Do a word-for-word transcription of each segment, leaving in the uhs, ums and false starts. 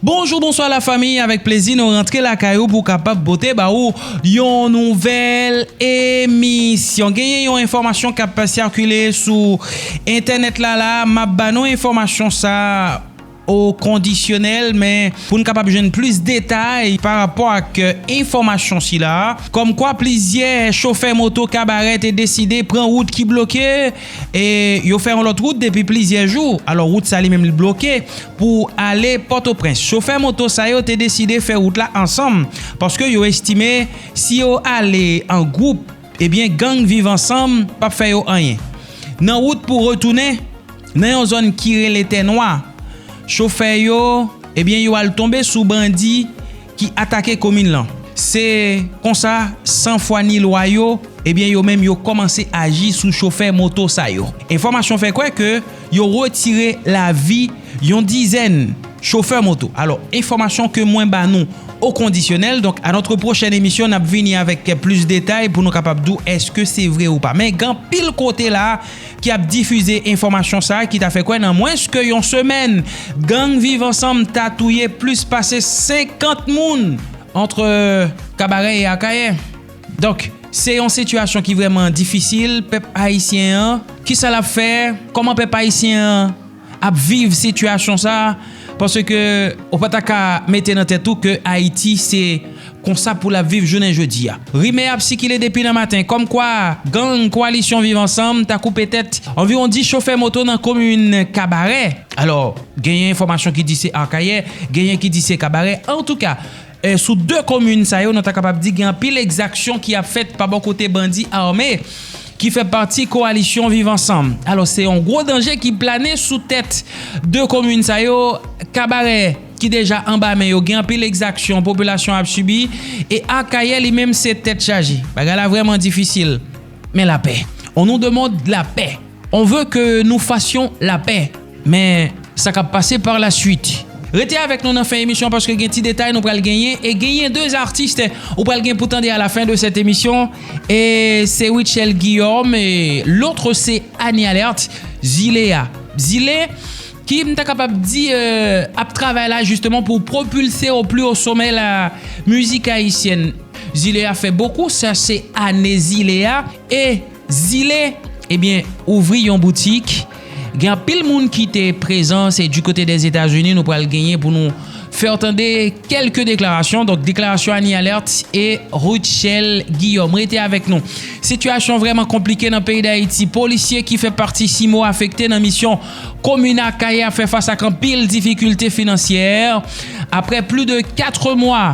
Bonjou, bonswa lafanmi, avèk plezi nou rantre lakay ou pou kapab pote ba ou yon nouvèl emisyon. Genyen yon enfòmasyon k ap sikile sou entènèt la la, m ap ba nou enfòmasyon sa o kondisyonèl, men pou n kapab jwenn plis detay pa rapò ak, e, enfòmasyon sila, kòmkwa plizyè chofè moto Kabarè te deside pran wout ki bloke, e yo fè yon lòt wout depi plizyè jou. Alò, wout sa li menm li bloke pou ale Pòtoprens. Chofè moto sa yo te deside fè wout la ansanm, paske yo estime si yo ale an gwoup, ebyen, gang Viv Ansanm p ap fè yo anyen. Nan wout pou retounen, nan yon zòn ki rele Tè Nwa, chofè yo, ebyen, yo al tonbe sou bandi ki atake komin lan. Se konsa, san fwa ni lwa yo, ebyen, yo menm yo kòmanse aji sou chofè moto sa yo. Enfòmasyon fè kwè ke yo retire lavi yon dizèn chofè moto. Alò, enfòmasyon ke mwen ba nou o kondisyonèl. Donk, à notre prochaine émission, n ap vini avèk plis detay pou nou kapab di w èske se vre ou pa. Men gen anpil kote la ki ap difize enfòmasyon sa a ki ta fè kwè nan mwens ke yon semèn, gang Viv Ansanm ta touye plis pase senkant moun ant Kabarè e Akayè. Donk, se yon sitiyasyon ki vrèman difisil. Pèp ayisyen an, kisa l ap fè? Kòman pèp ayisyen an ap viv sitiyasyon sa a? Paske ou pa ta ka mete nan tèt ou ke Ayiti se konsa pou l ap viv jounen jodi a. Rimè ap sikile depi nan maten, kòmkwa gang Kowalisyon Viv Ansanm ta koupe tèt anviwon dis chofè moto nan komin Kabarè. Alò, genyen enfòmasyon ki di se Akayè, genyen ki di se Kabarè. Antouka, e, sou de komin sa yo, nou ta kapab di gen anpil egzaksyon ki ap fèt pa bò kote bandi ame ki fè pati Kowalisyon Viv Ansanm. Alò, se yon gwo danje ki plane sou tèt de komin sa yo, Kabarè ki deja anba men yo, gen anpil egzaksyon popilasyon ap sibi, e Akayè li menm se tèt chaje. Bagay la vrèman difisil. Men lapè. On nous demande la paix. On veut que nous fassions la paix. Men sa k ap pase par la suite. Rete avèk nou nan fen emisyon paske gen ti detay nou pral genyen e genyen de atis ou pral gen pou tande à la fin de cette émission. E se Rutshelle Guillaume e lòt se Annie Alerte, Zile a. Zile ki m ta kapab di, e, ap travay la jisteman pou pwopilse o pli o somè la mizik ayisyèn. Zile a fè bokou, sa se ane Zile a. E Zile, ebyen, ouvri yon boutik. Gen anpil moun ki te prezan, se du côté des États-Unis, nou pral genyen pou nou fè w tande kèlke deklarasyon. Donk, deklarasyon Annie Alerte e Rutshelle Guillaume. Rete avèk nou. Sitiyasyon vrèman konplike nan peyi Dayiti. Polisye ki fè pati simo afekte nan misyon komin Akayè ap fè fas ak anpil difikilte finansyè. Apre plis de kat mwa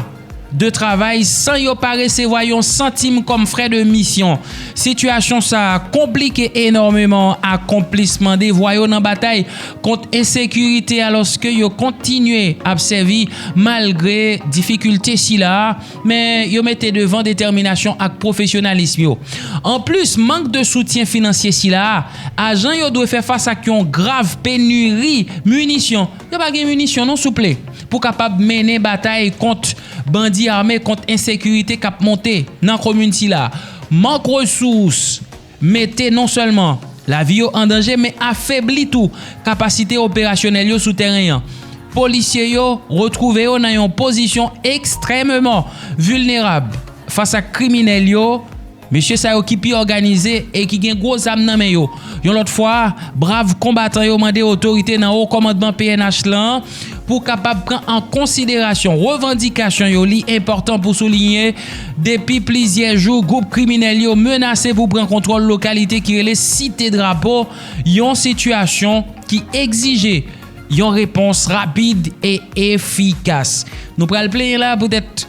de travay san yo pa resevwa yon santim kòm frè de misyon. Sitiyasyon sa a konplike enòmeman akonplisman devwa yo nan batay kont ensekirite alòske yo kontinye ap sèvi malgre difikilte sila a, men yo mete devan detèminasyon ak pwofesyonalism yo. Anplis mank de soutyen finansye sila a, ajan yo dwe fè fas ak yon grav peniri minisyon. Yo pa gen minisyon non souple pou kapab mennen batay kont bandi ame, kont ensekirite k ap monte nan komin sila. Mank resous mete non sèlman lavi yo an danje, men afebli tou kapasite operasyonèl yo sou tèren an. Polisye yo retwouve yo nan yon pozisyon ekstrèmeman vilnerab fas ak kriminèl yo, mesye sa yo ki pi òganize e ki gen gwo zam nan men yo. Yon lòt fwa, brav konbatan yo mande otorite nan wo kòmandman P N H lan pou kapab pran an konsiderasyon revandikasyon yo. Li enpòtan pou souliye, depi plizyè jou, gwoup kriminèl yo menase pou pran kontwòl lokalite ki rele Site Drapo, yon sitiyasyon ki egzije yon repons rapid e efikas. Nou pral plenyen la poutèt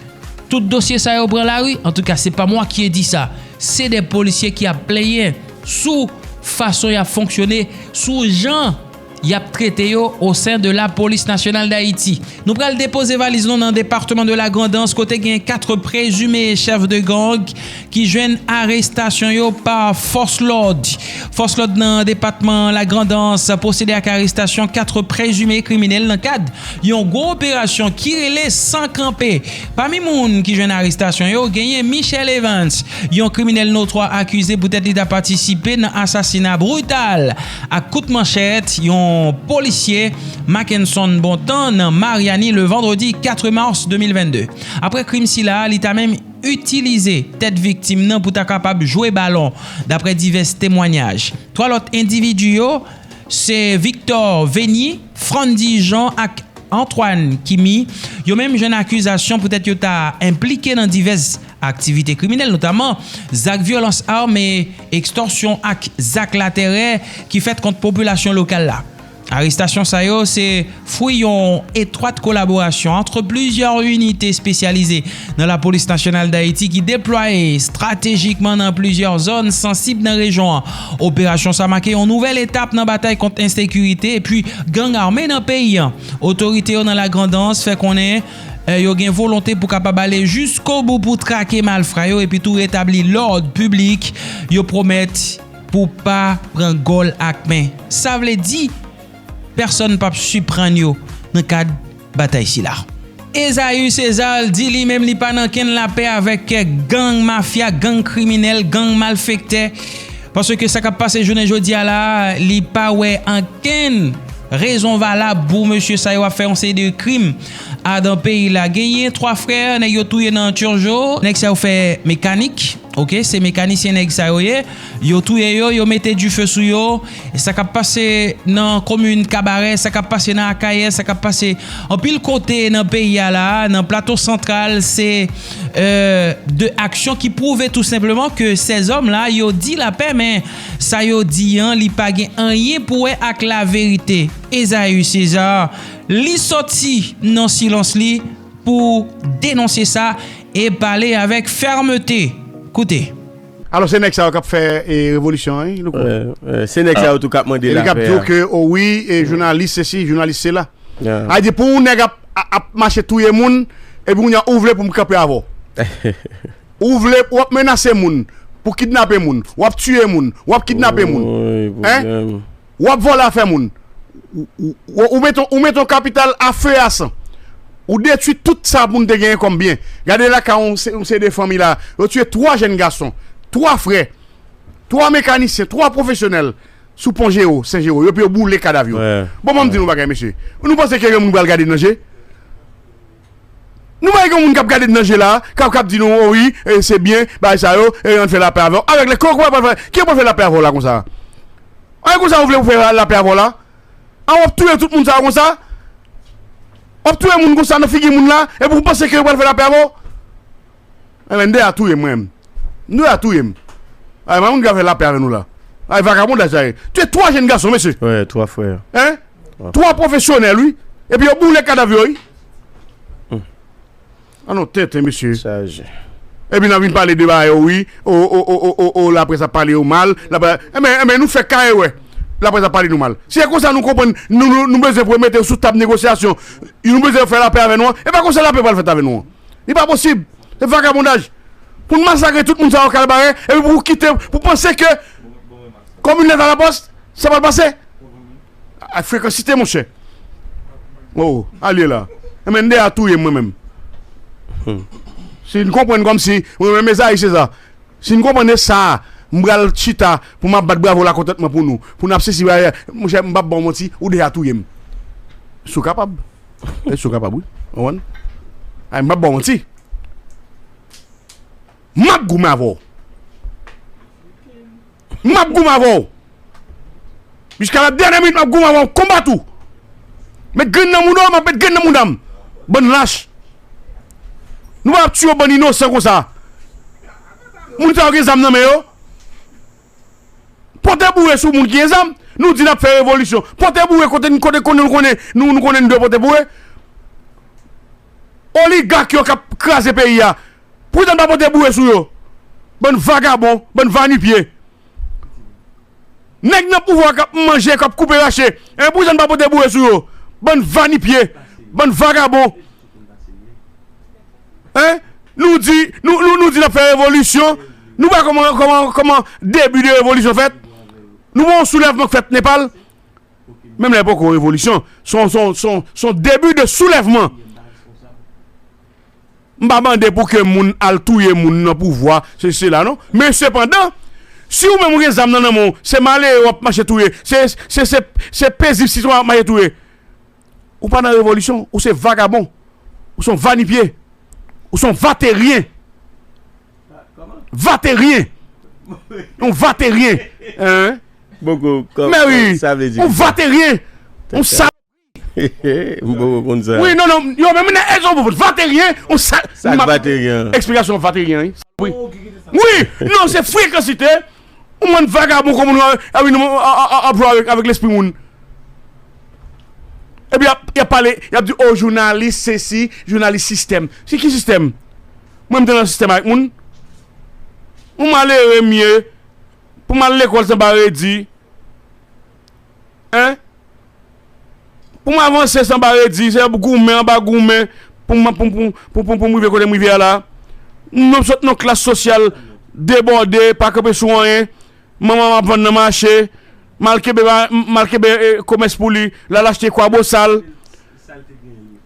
tout dosye sa yo pran lari. Antouka, c'est pas moi qui ai dit ça. Se de polisye ki ap plenyen sou fason y ap fonksyone, sou jan y ap trete yo au sein de la Police Nationale d'Haïti. Nou pral depoze valiz nou nan depatman de la Grandans, kote gen kat prezime chèf de gang ki jwenn arestasyon yo pa fòs lòd. Fòs lòd nan depatman la Grandans pwosede ak arestasyon kat prezime kriminèl nan kad yon gwo operasyon ki rele San Kanpe. Pami moun ki jwenn arestasyon yo, genyen Michel Evans, yon kriminèl notwa akize poutèt li ta patisipe nan asasina brital ak kout manchèt yon yon polisye Mackenson Bontan nan Maryani le vandredi kat mas de mil vennde. Apre krim sila, li ta menm itilize tèt viktim nan pou ta kapab jwe balon, dapre divès temwayaj. Twa lòt endividi yo, se Victor Veny, Frandy Jean ak Antoine Kimi. Yo menm jwenn akizasyon poutèt yo ta enplike nan divès aktivite kriminèl, notaman zak vyolans ame, ekstòsyon ak zak laterè ki fèt kont popilasyon lokal la. Arestasyon sa yo se fwi yon etwat kolaborasyon ant plizyè inite espesyalize nan Lapolis Nasyonal d Ayiti ki deplwaye estratejikman nan plizyè zòn sansib nan rejyon an. Operasyon sa make yon nouvèl etap nan batay kont ensekirite epi gang ame nan peyi an. Otorite yo nan Lagrandans fè konnen, eh, yo gen volonte pou kapab ale jiskobou pou trake malfra yo epi tou retabli lòd piblik. Yo pwomèt pou pa pran gòl ak men. Sa vle di, pèsonn p ap siprann yo nan kad batay sila. Esaü Cesar di li menm li pa nan kenn lapè avèk gang mafya, gang kriminèl, gang malfektè, paske sa k ap pase jounen jodi a la, li pa wè ankenn rezon valab pou mesye sa yo ap fè yon seri de krim adan peyi la. Genyen twa frè, nèg yo touye nan Turgeau, nèg sa yo fè mekanik, oke, se mekanisyen nèg sa yo ye. Yo touye yo, yo mete dife sou yo. E sa k ap pase nan komin Kabarè, sa k ap pase nan Akayè, sa k ap pase anpil kote nan peyi a la, nan Plato Santral, se, euh, de aksyon ki pwouve tou senpleman ke sèzòm la, yo di lapè, men sa yo di an, li pa gen anyen pou wè ak laverite. Esaü Cesar, li sòti nan silans li pou denonse sa e pale avèk fèmte. Koute. Alò, se nèg sa yo k ap fè, e, revolisyon an, wi, Louko? Wè, wè, se nèg sa yo tou k ap mande lapè a. E li k ap di w ke, o wi, e, jounalis sesi, jounalis sela. Sa vle di, pou yon nèg ap, ap, ap mache touye moun, epi kounye a ou vle pou m kanpe avè w. Ou vle, w ap menase moun pou kidnape moun, w ap tiye moun, w ap kidnape moun. Woy, pwoblèm. W ap vòlè afè moun. Ou, ou, ou, ou mete, ou mete yon kapital a fe a san. Ou detwi tout sa moun te genyen kòm byen. Gade lakay yon se, yon seri de fanmi la. Yo tiye twa jèn gason, twa frè, twa mekanisyen, twa pwofesyonèl sou pon Jero, Sen Jero. Yo, epi yo boule kadav yo. Bon, ban m di nou bagay, mesye. Nou panse ke gen moun pral gade nan je? Nou pa gen moun k ap gade n nan je la, k ap, k ap di nou, o wi, e, se byen, bagay sa yo, e, ann fè lapè avè w. Avèk lè, kòman, kòman pral fè, ki pral fè lapè avè w la konsa? An, e konsa ou vle pou fè lapè avè w la? An, w ap touye tout moun sa yo konsa? W ap touye moun konsa nan figi moun la, epi w panse ke yo pral fè lapè avè w? Enben, n deyò touye m, mwen menm. Nou a touye m. Ay, pa moun ki ka fè lapè avè nou la. Ay, vagabondaj sa ye. Touye twa jèn gason, mesye. Wè, twa frè. Hein? Twa pwofesyonèl, wi. Epi yo boule kadav yo, wi. An non, tenten, mesye. Chaje. Epi n a vin pale de bagay, o, wi. O, o, o, o, o, o, laprès ap pale yo mal. Laprès, enben, enben, nou fè kare wè. Laprès ap pale nou mal. Si se konsa nou konprann, nou, nou, nou bezwen pou mete yo sou tab negosyasyon. Nou bezwen fè lapè avè nou an. E pa konsa lapè pral fèt avè nou an. Li pa posib. Se vagabondaj. Pou n masakre tout moun sa yo Kalbarè, epi pou w kite, pou w panse ke kòm yon lèt a lapòs, sa pral pase? A frekansite, monchè. Oh, ale la. Enben, n deyò touye m, mwen menm. Si n konprann kòmsi, mwen menm, Esaü Cesar, si n konprann e sa, m pral chita pou m ap bat bravo lakontantman pou nou. Pou n ap sesi, monchè, m p ap ba w manti, ou deyò touye m. Si w kapab. E si w kapab, wi. Ou konprann? Ay, m p ap ba w manti. M ap goumen avè w. M ap goumen avè w. Jiska la dènyè minit, m ap goumen avè w, m ap konbat ou. Met grenn nan mouda w, m ap met grenn nan mouda m. Bann lach. Nou pa ap tiye yon bann inosan konsa. Moun sa yo gen zam nan men yo. Pote boure sou moun ki gen zam. Nou di n ap fè revolisyon. Pote boure kote, kote, kote nou konnen, nou, nou konnen nou dwe pote boure. Oligak yo k ap kraze peyi a. Poukisa n pa pote boure sou yo? Bann vagabon, bann vanipye. Nèg nan pouvwa k ap manje, k ap koupe rache. Hein, poukisa n pa pote boure sou yo? Bann vanipye, bann vagabon. Hein? Nou di, nou, nou, nou di n ap fè revolisyon. Nou pa kòman, kòman, kòman debi de revolisyon fèt. Nou wè yon soulèvman k fèt Nepal. Menm lè poko revolisyon, se yon, se yon, se yon, se yon debi de soulèvman. M pa mande pou ke moun al touye moun nan pouvwa, se sela non. Men sepandan, Si ou menm ou gen zam nan nan men w, se malere w ap mache touye, se, se, se, se pezib sitwayen w ap mache touye. Ou pa nan revolisyon, ou se vagabon, ou se yon vanipye, ou se yon vateryen. Vateryen. Yon vateryen. Hein? Boko, kò- Men wi, sa vle di yon vateryen. Yon sa- M poko konn sa. Wi, non, non, yo menm nan èzon pou vateryen, yon sa- Sa m ap- vateryen. Eksplikasyon vateryen, wi. Wi, wi, non, se frekansite. Ou mwen vagabon kòm nou, a wi, nou, a, a, a, a, avèk, avèk lespri moun. Epi y ap, y ap pale, y ap di, oh, jounalis, sesi, jounalis sistèm. Se ki sistèm? Mwen, m te nan sistèm avèk moun. Ou malere, m ye. Pou m al lekòl, sanba redi. Hein? Pou m avanse sanba redi, se pou goumen, anba goumen, pou m, pou, pou, pou, pou, pou m rive kote m rive a la. Nou sot nan klas sosyal debòde, pa kanpe sou anyen. Manman m ap vann nan mache. M al kenbe, m al kenbe, eh, komès pou li. L al achte kwabosal.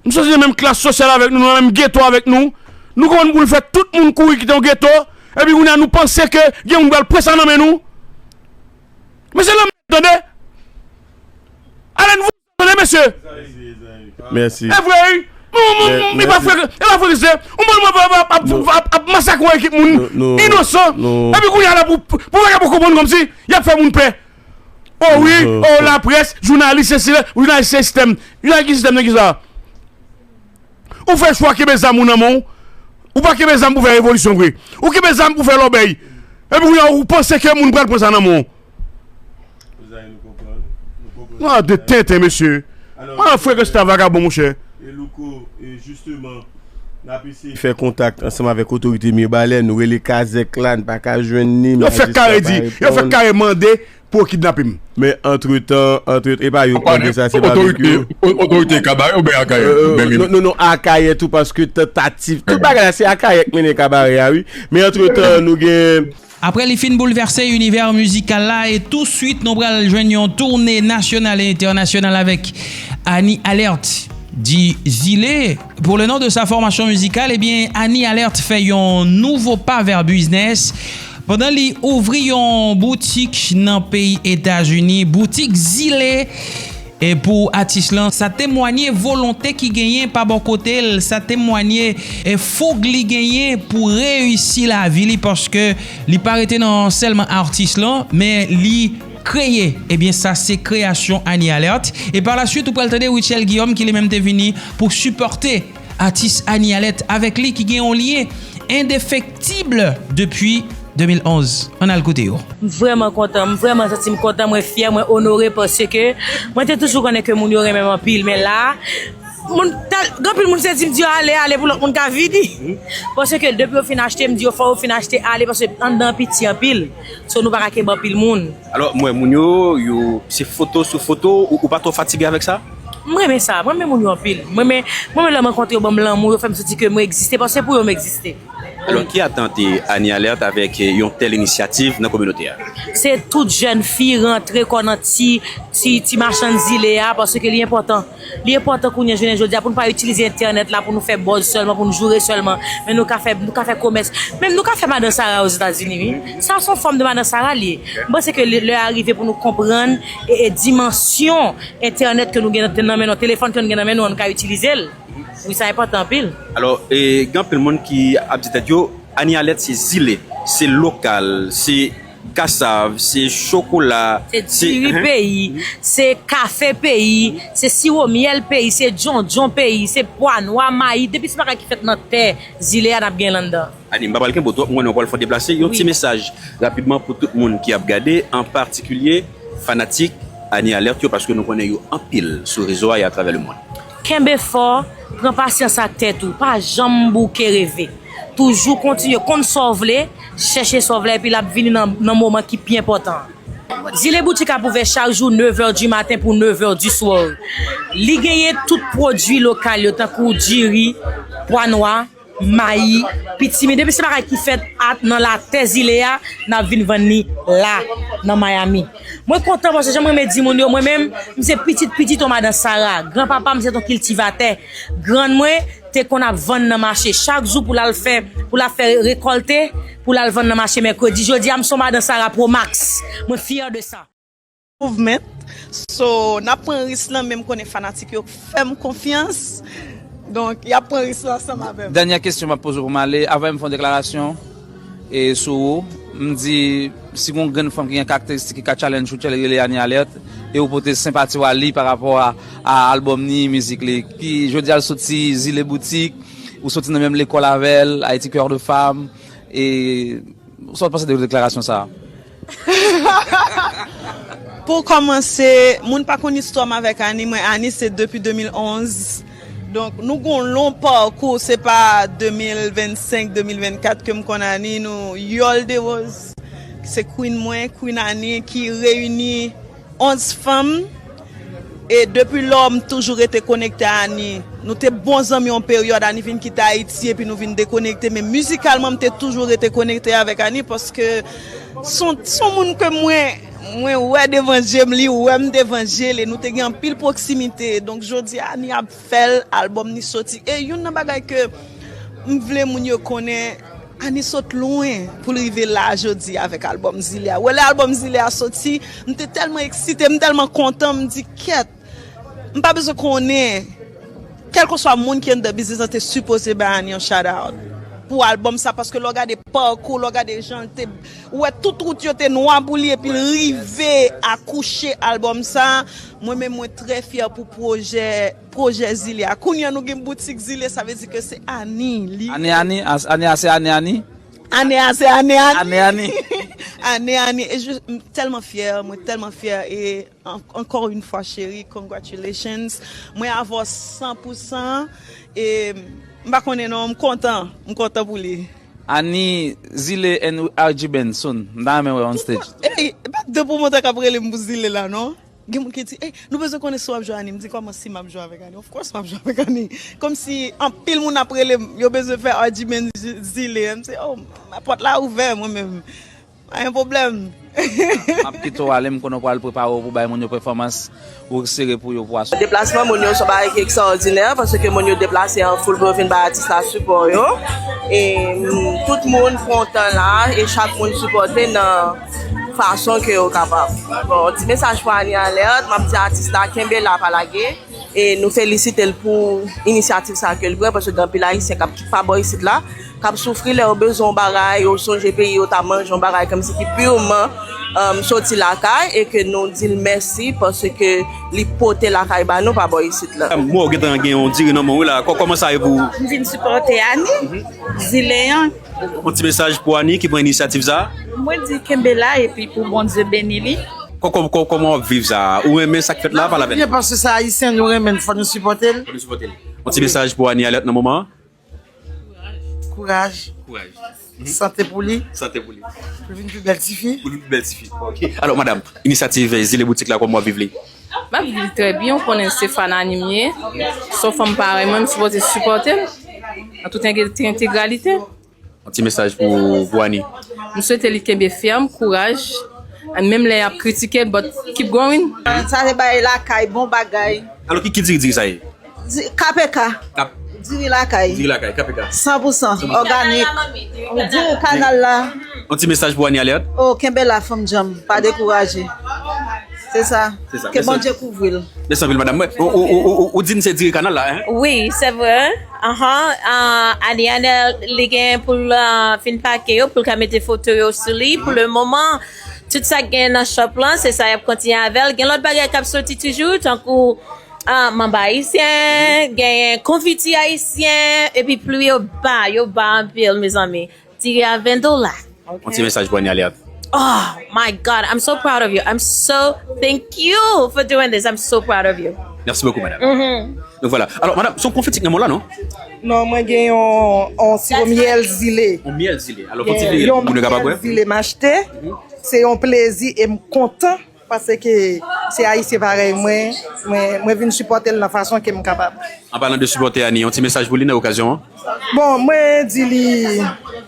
M soti nan menm klas sosyal avèk nou, nan menm geto avèk nou. Nou konn pou nou fè tout moun kouri kite yon geto. Epi kounye a nou panse ke gen moun pral pran sa nan men nou. Men se lanmè, tande. Alen, vous entendez, mesye? Mèsi. E vre, wi. Non, non, non, e pa fre, e pa fre, se yon moun ap, ap, ap, ap, ap masakre yon ekip moun inosan. Epi kounye a la pou, pou, pou bagay pou konprann kòmsi y ap fè moun pè. Oh wi, oh laprès, jounalis, se, se, jounalis se sistèm. Jounalis ki sistèm nan ki sa? Ou fè chwa kenbe zam ou nan men w. Ou pa kenbe zam pou fè revolisyon vre. Ou kenbe zam pou fè lòbèy. Epi kounye a ou panse ke moun pral pran sa nan men w. Mezanmi, nou konprann, nou konprann. Ah, de tenten, mesye. Alò, ah, frè, ke se ta vagabon, monchè. E Louko, e jisteman, n ap eseye fè kontak ansanm avèk otorite Mibalè, nou rele Kazèk la, n pa ka jwenn li. Yo fè kare di, yo fè kare mande pou yo kidnape m. Men antretan, antretan, e pa yo k mande sa, se pa avèk yo. Otorite, o-, otorite Kabarè oubyen Akayè? Euh, menm non, non, non, Akayè tou, paske tantativ, tout bagay la, se Akayè k mennen Kabarè a, wi. Men antretan, nou gen Apre li fin boulvèse inivè mizikal la, e touswit nou pral jwenn yon toune nasyonal e entènasyonal avèk Annie Alerte, dit Zile. Pour le nom de sa formation musicale, ebyen, Annie Alerte fè yon nouvo pa vè biznis pandan li ouvri yon boutik nan peyi Etazini, boutik Zile. E pou atis lan, sa temwanye volonte ki genyen pa bò kote l, sa temwanye, e, foug li genyen pou reyisi lavi li, paske li pa rete nan sèlman atis lan, men li kreye. Ebyen, sa se kreyasyon Annie Alerte. E pa la swit, ou pral tande Rutshelle Guillaume ki li menm te vini pou sipòte atis Annie Alerte avèk li ki gen yon lyen endefektib depi de mil onz. Ann al koute yo. M vrèman kontan, m vrèman santi m kontan, mwen fyè, mwen onore paske mwen te toujou konnen ke moun yo renmen m anpil, men la, moun, tèl, gen anpil moun se di m di yo ale, ale pou lòt moun ka vini. Paske depi yo fin achte, m di yo fò yo fin achte ale, paske anndan an piti anpil. So nou pa ka kenbe anpil moun. Alò, m wè moun yo, yo, se foto sou foto, ou, ou pa twò fatige avèk sa? M renmen sa, mwen renmen moun yo anpil. Mwen renmen, mwen renmen lè m rankontre yo, ban m lanmou, yo fè m santi ke mwen egziste, paske se pou yo m egziste. Alò, ki atant Annie Alerte avèk yon tèl inisyativ nan kominote a? Se tout jèn fi rantre kò nan ti, ti, ti machann zile a, paske li enpòtan. Li enpòtan kounye a, jounen jodi a, pou n pa itilize entènèt la pou nou fè buzz sèlman, pou n joure sèlman. Men nou ka fè, nou ka fè komès. Menm nou ka fè Madan Sara Ozetazini, wi. Sa se yon fòm de Madan Sara li ye. M panse ke lè, lè a rive pou nou konprann e, e dimansyon entènèt ke nou gen nan men nou, telefòn ke nou gen nan men nou an, nou ka itilize l. Wi, sa enpòtan anpil. Alò, e, gen anpil moun ki ap di tèt yo, Annie Alerte se zile, se lokal, se kasav, se chokola, se diri peyi, se kafe peyi, se siwo myèl peyi, se djondjon peyi, se pwa nwa, mayi, depi se bagay ki fèt nan tè zile a, n ap gen l anndan. Annie, m pa pral kenbe w twòp, m konnen w pral fò deplase. Yon ti mesaj rapidman pou tout moun ki ap gade, an patikilye fanatik Annie Alerte yo, paske nou konnen yo anpil sou rezo a e atravè lemonn. Kenbe fò, pran pasyans ak tèt ou, pa janm bouke reve. Toujou kontinye konn sa w vle, chèche sa w vle, epi l ap vini nan, nan moman ki pi enpòtan an. Zile Boutique ap ouvè chak jou, neuf heures du matin pou neuf heures du soir. Li genyen tout pwodui lokal yo, tankou diri, pwa nwa, mayi, pitimi, depi se bagay ki fèt at, nan latè zile a, n ap vin vann li la, nan Miami. Mwen kontan paske jan mwen renmen di moun yo, mwen menm, m se pitit pitit yon Madan Sara. Granpapa m se t on kiltivatè. Grann mwen te konn ap vann nan mache chak jou pou l al fè, pou l al fè rekòlte, pou l al vann nan mache mèkredi. Jodi a, m se yon madan Sara Pro Max. Mwen fyè de sa. Movement. So, n ap pran risk lan, men m konnen fanatik yo fè m konfyans. Donk, y ap pran risk lan ansanm avè m. Dènyè kesyon m ap poze w pou m ale, avan m fè yon deklarasyon e sou ou, m di, si gon grenn fanm ki gen karakteristik ki ka challenge ou, challenge li, Annie Alerte, e ou pote senpati w a li pa rapò a, a albòm ni mizik li, ki jodi a l soti Zile Boutique, ou soti nan menm lekòl avè l, Haïti Cœur de Femme, e sa w panse de deklarasyon sa a? Pou kòmanse, moun pa konn istwa m avèk Annie. Mwen, Annie, se depi de mil onz. Donk, nou gon lon pakou. Se pa de mil vennsenk, de mil vennkat ke m konn Annie. Nou, Yòl de Rose, se queen mwen, Queen Annie, ki reyini onz fanm. E depi lò, m toujou rete konekte a Annie. Nou te bon zanmi yon peryòd, Annie vin kite Ayiti, epi nou vin dekonekte. Men mizikalman, m te toujou rete konekte avèk Annie, paske se yon, se yon moun ke mwen, mwen wè devan je m, li wè m devan je l, e nou te gen anpil pwoksimite. Donk, jodi a, Annie ap fè l, albòm ni soti. E youn nan bagay ke m vle moun yo konnen, Annie sot lwen pou l rive la jodi avèk albòm Zile a. Wè lè albòm Zile a soti, m te tèlman eksite, m tèlman kontan, m di, "Kèt, m pa bezwen konnen." Kèlkeswa moun ki anndan biznis lan te sipoze bay Annie yon shout out pou albòm sa, paske lè w gade pakou, lè w gade jan l te, ou wè tout wout yo te nwa pou li, epi l rive akouche albòm sa. Mwen menm, mwen trè fyè pou pwojè, pwojè Zile a. Kounye a, nou gen boutik Zile, sa vle di ke se Annie, li. Ane Annie, as-, ane a se ane Annie. Ane a se ane Annie. Ane Annie. Ane Annie. E je, m tèlman fyè, mwen tèlman fyè. E an-, encore une fois, chérie, congratulations. Mwen avè w san pou san. E m pa konnen non, m kontan. M kontan pou li. Annie, Zile and R G Band soon. M ta renmen wè on stage. Ey, e pa de pwomotè k ap rele m pou Zile la, non? Gen moun ki di, "Ey, nou bezwen konnen si w ap jwe Annie." M di, "Kòman si m ap jwe avèk Annie?" Of course, m ap jwe avèk Annie. Kòmsi anpil moun ap rele m, yo bezwen fè R G Band Zi-, Zile. M se, "Oh, pòt la ouvè, mwen menm." Pa gen pwoblèm. M ap kite w ale, m konnen w pral prepare w pou bay moun yo pèfòmans ou sere pou yo pou aswè. Deplasman moun yo se yon bagay ki ekstraòdinè, paske moun yo deplase an foul pou yo vin bay atis la sipò yo. E, mm, tout moun pran tan la, e chak moun sipòte nan fason ke yo kapab. Bon, ti mesaj pou Annie Alerte, m ap di atis la, kenbe la, pa lage. E nou felisite l pou inisyativ sa ke l pran, paske gen anpil Ayisyen k ap pa bò isit la, k ap soufri lè yo bezwen yon bagay, yo sonje peyi yo, ta manje yon bagay kòmsi ki piman, um, soti lakay, e ke nou di l mèsi paske li pote lakay ba nou pa bò isit la. Mwen, w gentan gen yon diri nan men w la. Kò-, kòman sa ye pou ou? M vin sipòte Annie, Zilean. Yon ti mesaj pou Annie ki pran inisyativ sa? Mwen di kenbe la epi pou Bondye beni li. Kò-, kò-, kò-, kòman w ap viv sa? Ou renmen sa k fèt la, pale avè n. Byen, paske se Ayisyen, nou renmen l, fò nou sipòte l. Fò nou sipòte l. Yon ti mesaj pou Annie Alerte nan moman an? Kouraj. Kouraj. Sante pou li. Sante pou li. Pou l vin pi bèl tifi. Pou l vin pi bèl tifi. Ok. Alò, madanm, inisyativ Zile Boutik la, kòman w ap viv li? M ap viv li trè byen, ou konnen se fan Annie m ye. Se yon fanm parèy mwen, m sipoze sipòte l an tout ente-, entegralite. Yon ti mesaj pou, pou Annie. M swete li kenbe fèm, kouraj. Menm lè y ap kritike l, but keep going. Sa se bagay lakay, bon bagay. Alò, ki, ki diri, diri sa ye? Di-, K P K. Kap- Diri lakay. Diri lakay, K P K. San pou san, òganik. Diri kanal la. Yon ti mesaj pou Annie Alerte. Oh, kenbe la, fanm djanm. Pa dekouraje. Se sa. Se sa. Ke Bondye kouvri l. Mèsi anpil, madanm. Mwen, ou, ou, ou, ou, ou di n se diri kanal la, hein? Wi, se vre. Ahan, ah, Annie Alerte, li gen pou l, ah, fin pake yo, pou l ka mete foto yo sou li. Pou le moman, tout sa k gen nan shop lan, se sa y ap kontinye avè l. Gen lòt bagay k ap soti toujou, tankou, ah, manba ayisyen, genyen konfiti ayisyen, epi pri yo ba, yo ba anpil, mezanmi. Diri a ven dola. Yon ti mesaj pou Annie Alerte. Oh my God, I'm so proud of you. I'm so, thank you for doing this. I'm so proud of you. Mèsi bokou, madanm. Donk, vwala. Alò, madanm, se yon konfiti k nan men w la, non? Non, mwen gen yon, yon siwo myèl Zile. Yon myèl Zile. Alò, fò ti vire pou moun yo kapab wè. Zile m achte. Se yon plezi e m kontan. Paske se Ayisyen parèy mwen, mwen, mwen vin sipòte l nan fason ke m kapab. An palan de sipòte Annie, yon ti mesaj pou li nan okazyon an? Bon, mwen di li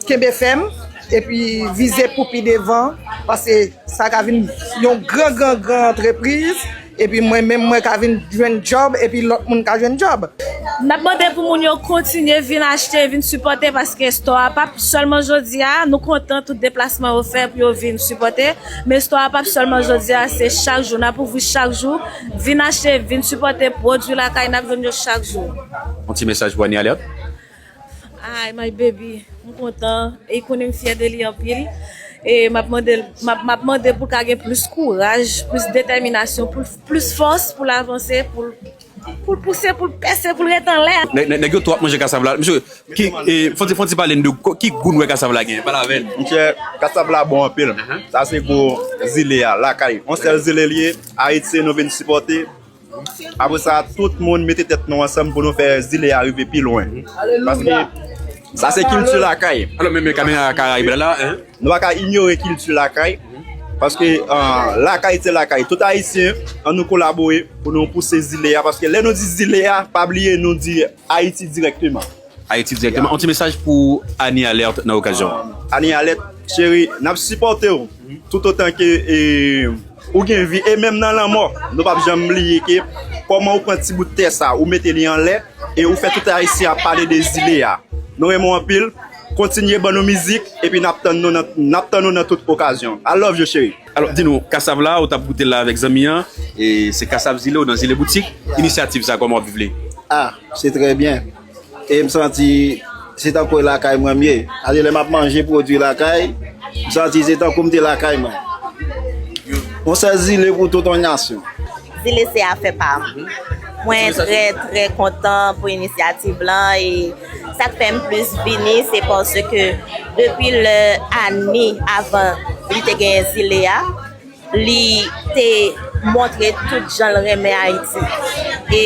kenbe fèm, epi vize pou pi devan, paske sa ka vin yon gran, gran, gran antrepriz, Epi mwen menm mwen ka vin jwenn djòb epi lòt moun ka jwenn djòb. N ap mande pou moun yo kontinye vin achte, vin sipòte, paske store a p ap sèlman jodi a, nou kontan tout deplasman yo fè pou yo vin sipòte, men store a p ap sèlman jodi a, se chak jou, n ap ouvri chak jou, vin achte, vin sipòte pwodui lakay, n ap jwenn yo chak jou. Yon ti mesaj pou Annie Alerte? Ay, my baby, m kontan, e konnen m fyè de li anpil, e m ap mande, m ap, m ap mande pou l ka gen plis kouraj, plis detèminasyon, pou l, plis fòs, pou l avanse, pou l, pou l pouse, pou l pèse, pou l ret anlè. Nèg, nèg, nèg yo twò ap manje kasav la. Mesye, ki, e, fò n ti, fò n ti pale n de ko-, ki gou n wè kasav la gen? Pale avè n. Monchè, kasav la bon anpil. Sa se gwo zile a, lakay. Yon sèl zile l ye, Ayiti, nou vin sipòte. Apre sa, tout moun mete tèt nou ansanm pou nou fè zile a rive pi lwen. Paske sa se kilti lakay. Alò, men, men kamera a ka rive la, hein? Nou pa ka inyore kilti lakay. Paske, ah, lakay se lakay. Tout Ayisyen, ann nou kolabore pou nou pouse zile a. Paske lè nou di zile a, pa bliye nou di Ayiti dirèkteman. Ayiti dirèkteman. Yon ti mesaj pou Annie Alerte nan okazyon an. Annie Alerte, cheri, n ap sipòte w. Toutotan ke, e, ou gen vi, e menm nan lanmò, nou p ap janm bliye ke kòman ou pran ti bout tè sa, ou mete li anlè, e ou fè tout Ayisyen ap pale de zile a. Nou renmen w anpil, kontinye ban nou mizik, epi n ap tann nou nan, n ap tann nou nan tout okazyon. I love you, cheri. Alò, di nou, kasav la, ou t ap goute l la avèk zanmi an, e se kasav zile ou nan Zile Boutik, inisyativ sa, kòman w ap viv li? Ah, se trè byen. E m santi se tankou e lakay mwen m ye. Alè lè m ap manje pwodui lakay, m santi se tankou m te lakay mwen. Yon sèl zile pou tout yon nasyon. Zile se afè pa m. Mwen trè, trè kontan pou inisyativ lan e sa k fè m plis vini, se paske depi lè Annie, avan li te genyen zile a, li te montre tout jan l renmen Ayiti. E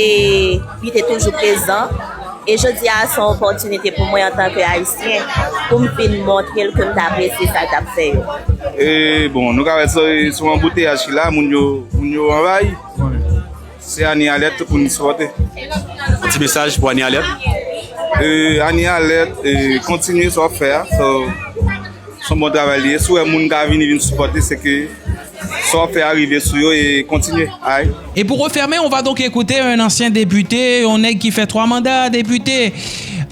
li te toujou prezan. E jodi a, se yon opòtinite pou mwen antanke Ayisyen, pou m vin montre l ke m t apresye sa l t ap fè yo. E bon, nou ka wè se, se yon anbouteyaj ki la, moun yo, moun yo anvayi. Se Annie Alerte, tout moun sipòte. Yon ti mesaj pou Annie Alerte? E, Annie Alerte, e, kontinye sa w ap fè a. So, se yon bon travay li ye. Si w wè moun ka vini, vin sipòte, se ke sa w ap fè a rive sou yo e kontinye. Ay. Et pour refermer, on va donc écouter un ancien député, yon nèg ki fè twa manda depite,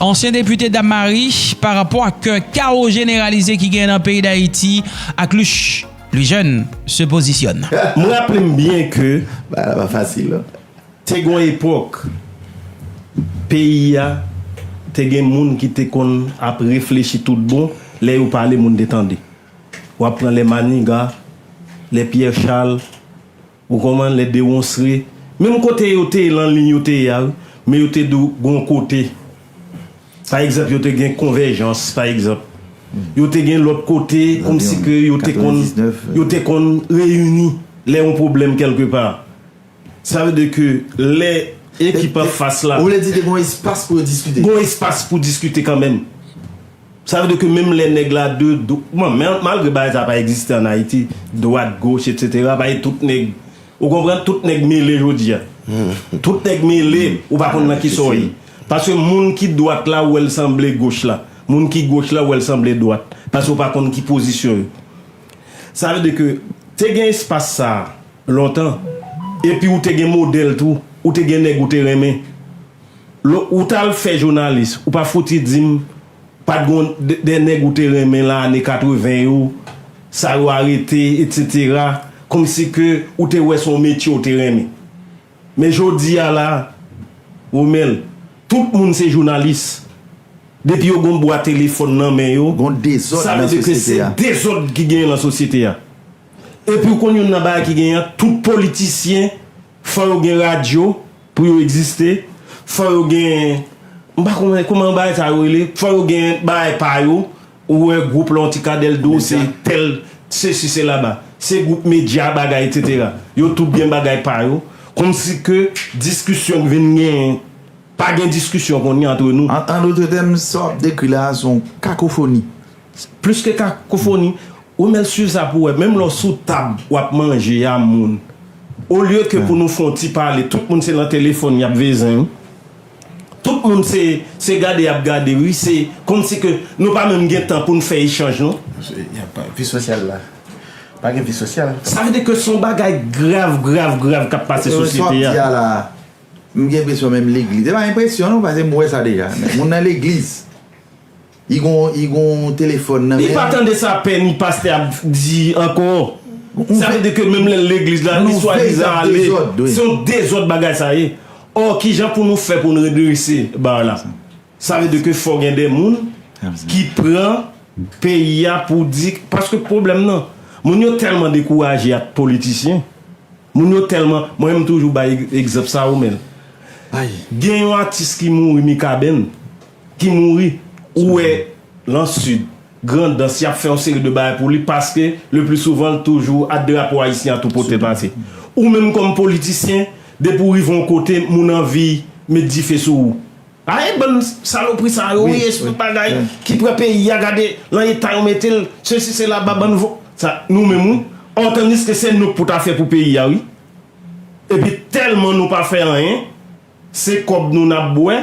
ansyen depite Dam Mari, pa rapò ak kawo jeneralize ki gen nan peyi Dayiti ak Luch. Plus jeune se pozisyonn. M raple m byen ke Bagay la pa fasil, non. Te gen yon epòk, peyi a te gen moun ki te konn ap reflechi tout bon, lè yo pale, moun te tande. W ap pran lè Maniga, lè Pierre Charles, ou konprann, lè Deronceray. Menm kote yo te ye, nan liy yo te ye a, wi, men yo te dou gon kote. Pa egzanp, yo te gen Konvèjans, pa egzanp. Yo te gen lòt kote, kòmsi ke yo te konn, yo te konn reyini lè yon pwoblèm kèlkepa. Sa vle di ke lè ekip anfas la, ou vle di te gen yon espas pou yo diskite? Gen yon espas pou diskite kanmenm. Sa vle di ke menm lè nèg la de, de, bon, men malgre bagay sa pa egziste ann Ayiti, dwat, goch, etsetera, pa tout nèg, ou konprann, tout nèg mele jodi a. Tout nèg mele, ou pa konn nan ki sa w ye. Paske moun ki dwat la, ou wè l sanble goch la. Moun ki goch la, ou wè l sanble dwat. Paske ou pa konn ki pozisyon yo. Sa vle di ke te gen espas sa a lontan, epi ou te gen modèl tou, ou te gen nèg ou te renmen. Lè ou t al fè jounalis, ou pa fouti di m pa t gen de, de nèg ou te renmen nan ane katreven yo, sa yo arete, etsetera, kòmsi ke ou te wè se yon metye ou te renmen. Men jodi a la, Romel, tout moun se jounalis. Depi yo gon bwa telefòn nan men yo, gon dezòd sa vle di ke se dezòd ki genyen nan sosyete a. Epi ou konn youn nan bagay ki genyen an, tout politisyen, fò yo gen radyo pou yo egziste, fò yo gen, m pa konnen kòman bagay sa yo rele, fò yo gen bagay pa yo, ou wè gwoup la, yon ti kadèl di w se tèl, sesi, sela. Se gwoup medya, bagay, etsetera. Yo tout gen bagay pa yo. Kòmsi ke diskisyon k vin genyen, pa gen diskisyon kounye a antre nou. An, an dòt tèm, sa w ap dekri la a, se yon kakofoni. Plis ke kakofoni, ou menm swiv sa pou w wè, menm lè w sou tab, w ap manje a moun. Olye ke pou nou fè yon ti pale, tout moun se nan telefòn y ap vezen wi. Tout moun se, se gade y ap gade wi, se kòmsi ke nou pa menm gen tan pou n fè echanj non. Se, y ap, vi sosyal la. Pa gen vi sosyal. Sa vle di ke se yon bagay grav, grav, grav k ap pase sosyete a. Sa w di a la, m gen enpresyon menm legliz. E pa enpresyon non, paske m wè sa deja. Moun nan legliz, li gon, li gon telefòn nan men. Li pa tande sa pè ni pastè ap di ankò. Sa vle di ke menm lè l legliz la, li swadizan ale. Se yon dezòd bagay sa ye. Ò, kijan pou nou fè pou n redrese bar la? Sa vle di ke fò gen de moun ki pran peyi a pou di, paske pwoblèm nan, moun yo tèlman dekouraje ak politisyen, moun yo tèlman, mwen menm toujou bay egzanp sa ou men. Gen yon atis ki mouri Mikaben, ki mouri, ou wè lan sid, Grandans, y ap fè yon seri de bagay pou li paske le pli souvan l toujou ak drapo ayisyen an tou kote l pase. Ou menm kòm politisyen, depi w rive yon kote, moun anvi met dife sou ou. Ay, bann salopri sa yo, wi, espri bagay ki pran peyi a, gade lan eta yo mete l, sesi, sela, ba bann vo. Sa, nou menm, wi, antandiske se nou k pou ta fè pou peyi a, wi. Epi tèlman nou pa fè anyen, se kòb nou n ap bwè,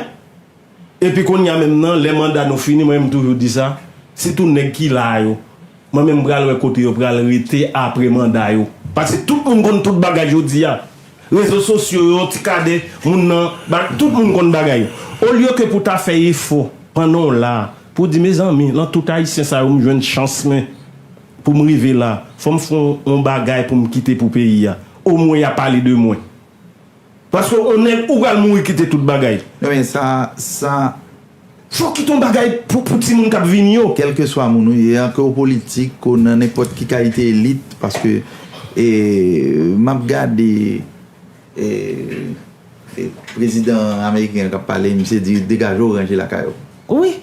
epi kounye a menm nan, lè manda nou fini, mwen menm m toujou di sa, sitou nèg ki la a yo, mwen menm m pral wè kote yo pral rete apre manda yo. Paske tout moun konn tout bagay jodi a. Rezo sosyo yo, ti kadè, moun nan, ba, tout moun konn bagay yo. Olye ke pou ta fè efò pandan w la, pou w di, mezanmi, lan tout ayisyen sa yo, m jwenn chans mwen pou m rive la, fò m fè yon, yon bagay pou m kite pou peyi a. Omwen y a pale de mwen. Paske yon nèg ou pral mouri kite tout bagay. Non men sa, sa. Fò w kite yon bagay pou, pou timoun k ap vini yo. Kèlkeswa moun ou ye a, ke w politik, ke w nan nenpòt ki kalite elit, paske e, m ap gade e, e, prezidan ameriken an k ap pale, misye di degaje w ranje lakay ou. Wi.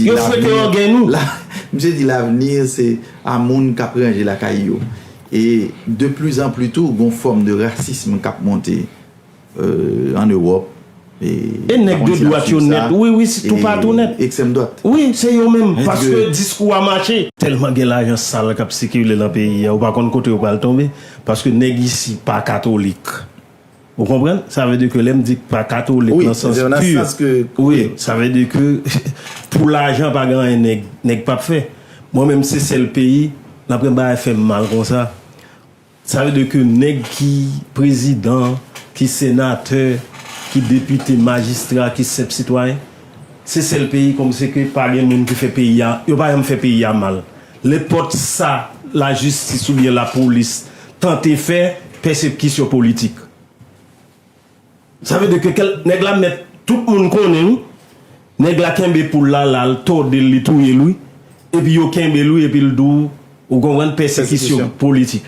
Yo fwete ògèy nou. Misye di l'avenir se a moun k ap ranje lakay yo. E de plus en plus tou, gon fòm de rasism k ap monte euh, an Ewòp. E nèg de dwat yo nèt. Wi, wi, toupatou nèt. Ekstrèm dwat. Wi, se yo menm. Paske diskou a mache. Tèlman gen lajan sal k ap sikile lan peyi a, ou pa konn kote yo pral tonbe. Paske nèg isi pa katolik. Ou konprann? Sa vle di ke lè m di pa katolik nan sans pi. Wi, sa vle di ke pou lajan pa gen anyen nèg, nèg p ap fè. Mwen menm se sèl peyi, n ap gen bagay fè m mal konsa. Sa vle di ke nèg ki prezidan, ki senatè, ki depite, majistra, ki senp sitwayen, se sèl peyi kòmsi ke pa gen moun ki fè peyi a, yo pa janm fè peyi a mal. Nenpòt sa lajistis oubyen lapolis tante fè, pèsekisyon politik. Sa vle di ke kèl, nèg la mèt tout moun konnen wi. Nèg la kenbe poul la, l al tòde l, li touye l wi. Epi yo kenbe l wi, epi l di w, ou konprann, pèsekisyon politik.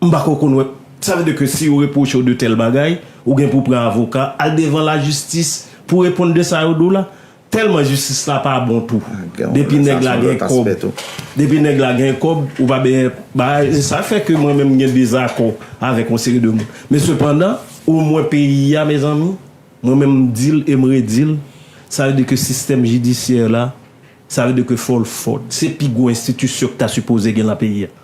M pako konn wè. Sa vle di ke si yo repwoche w de tèl bagay, ou gen pou pran avoka, al devan lajistis pou reponn de sa yo di w la. Tèlman jistis la pa bon tou. Depi nèg la gen kòb, depi nèg la gen kòb, ou pa benyen bagay. Se sa fè ke mwen menm m gen dezakò avèk yon seri de moun. Men sepandan, omwen peyi a, mezanmi, mwen menm m di l e m redi l, sa vle di ke sistèm jidisyè la, sa vle di ke fò l fò. Se pi gwo enstitisyon k ta sipoze gen lan peyi a.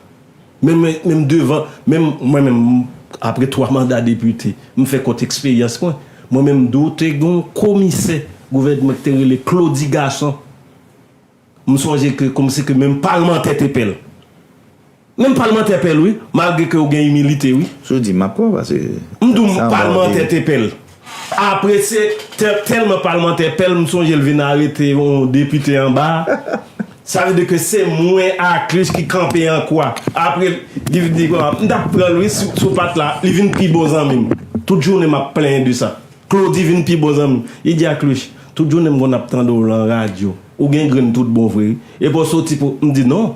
Menm, menm devan, menm mwen menm, apre twa manda depite, m fè kont eksperyans mwen. Mwen menm, m di w, te gen yon komisè gouvènman ki te rele Claudy Garçon. M sonje ke kòmsi ke menm palmantè te pè l. Menm palmantè pè l wi, malgre ke w gen imilite wi. Si w di m ap kwè w paske. M di w palmantè te pè l. Apre se tèlman palmantè pè l, m sonje l vin arete yon depite anba. Sa vle di ke se mwen ak li ki kanpe an kwa. Apre li vin di m t ap pran l wi sou pat la, li vin pi bon zanmi m. Tout jounen m ap plenyen de sa. Claudy vin pi bon zanmi m. Li di ak li, tout jounen m konn ap tande w lan radyo. Ou gen grenn tout bon vre wi. Epi w soti pou, m di non.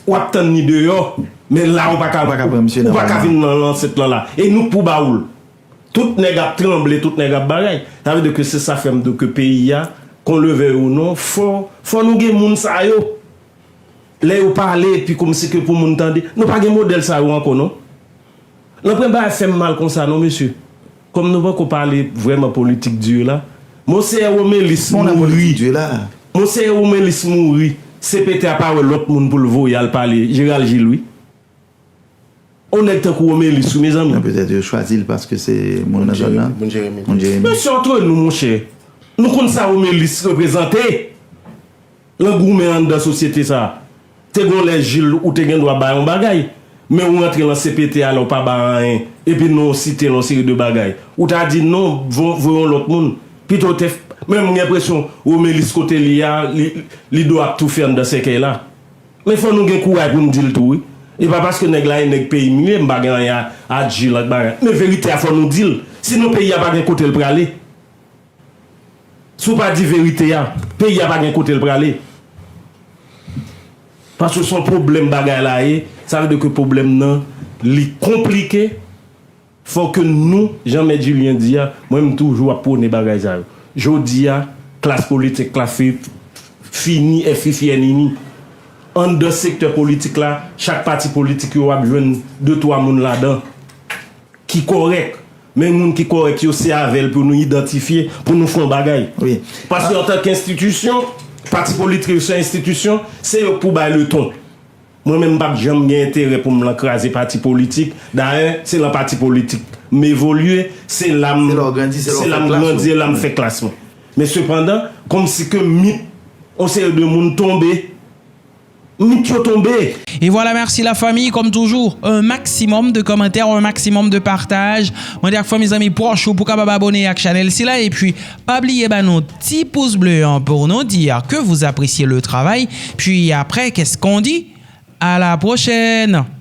W ap tann li deyò. Men la ou pa ka, ou pa ka vin nan lansèt lan la. E nou k pou ba ou l. Tout nèg ap tranble, tout nèg ap bagay. Sa vle di ke se sa fè m di w ke peyi a, qu'on le veuille ou non, fò, fò nou gen moun sa yo. Lè yo pale, epi kòmsi ke pou moun tande. Nou pa gen modèl sa yo ankò non. Lanpwen bagay fè m mal konsa non, mesye. Kòm nou pako pale vrèman politik di la. Monseyè Romelis mouri. Monseyè Romelis mouri. C P T a pa wè lòt moun pou l voye al pale. Jeral Jil wi. On nèg tankou Romelis wi mezanmi. Men petèt yo chwazi l paske se moun nan zòn nan. Moun Jeremi. Mesye, antre nou monchè, nou konn sa Romelis reprezante lan goumen anndan sosyete sa. Te gon lè Jil ou te gen dwa bay yon bagay, men ou rantre lan C P T a la ou pa bay anyen, epi non w site l yon seri de bagay. Ou ta di non, vo- voye yon lòt moun. Pito w te f- men m gen enpresyon Romelis kote li a, li, li dwe ap toufe anndan sèkèy la. Men fò nou gen kouray pou n di l tou wi. E pa paske nèg la e nèg peyi m li ye, m pa gen anyen a, a di l ak bagay. Men verite a fò nou di l. Sinon peyi a pa gen kote l prale. Si w pa di verite a, peyi a pa gen kote l prale. Paske se yon pwoblèm bagay la ye, sa vle di ke pwoblèm nan li konplike. Fò ke nou, jan Mèt Julien di a, mwen m toujou ap pwone bagay sa yo. Jodi a, klas politik la fi- fini, e fifi, e nini. Anndan sektè politik la, chak pati politik yo w ap jwenn de twa moun ladan ki kòrèk. Men moun ki kòrèk yo se avè l pou nou idantifye, pou nou fè yon bagay. Wi. Paske antanke enstitisyon, pati politik yo se enstitisyon, se yo k pou bay leton. Mwen menm m p ap janm gen enterè pou m lan kraze pati politik. Dayè, se lan pati politik m evolye, se la m Se la w grandi, se la w se la fè m klas ou. Grandi, e la m fè klas mwen. Men sepandan, kòmsi ke mit yon seri de moun tonbe, mit yo tonbe. Et voilà, merci la famille. Comme toujours, un maximum de commentaires, un maximum de partage. Mwen di ak fanmi, zanmi pwòch ou pou kapab abone ak chanèl sila. Epi pa bliye ba nou ti pous ble an pou nou di ke vous appréciez le travail. Puis après, qu'est-ce qu'on dit? À la prochaine.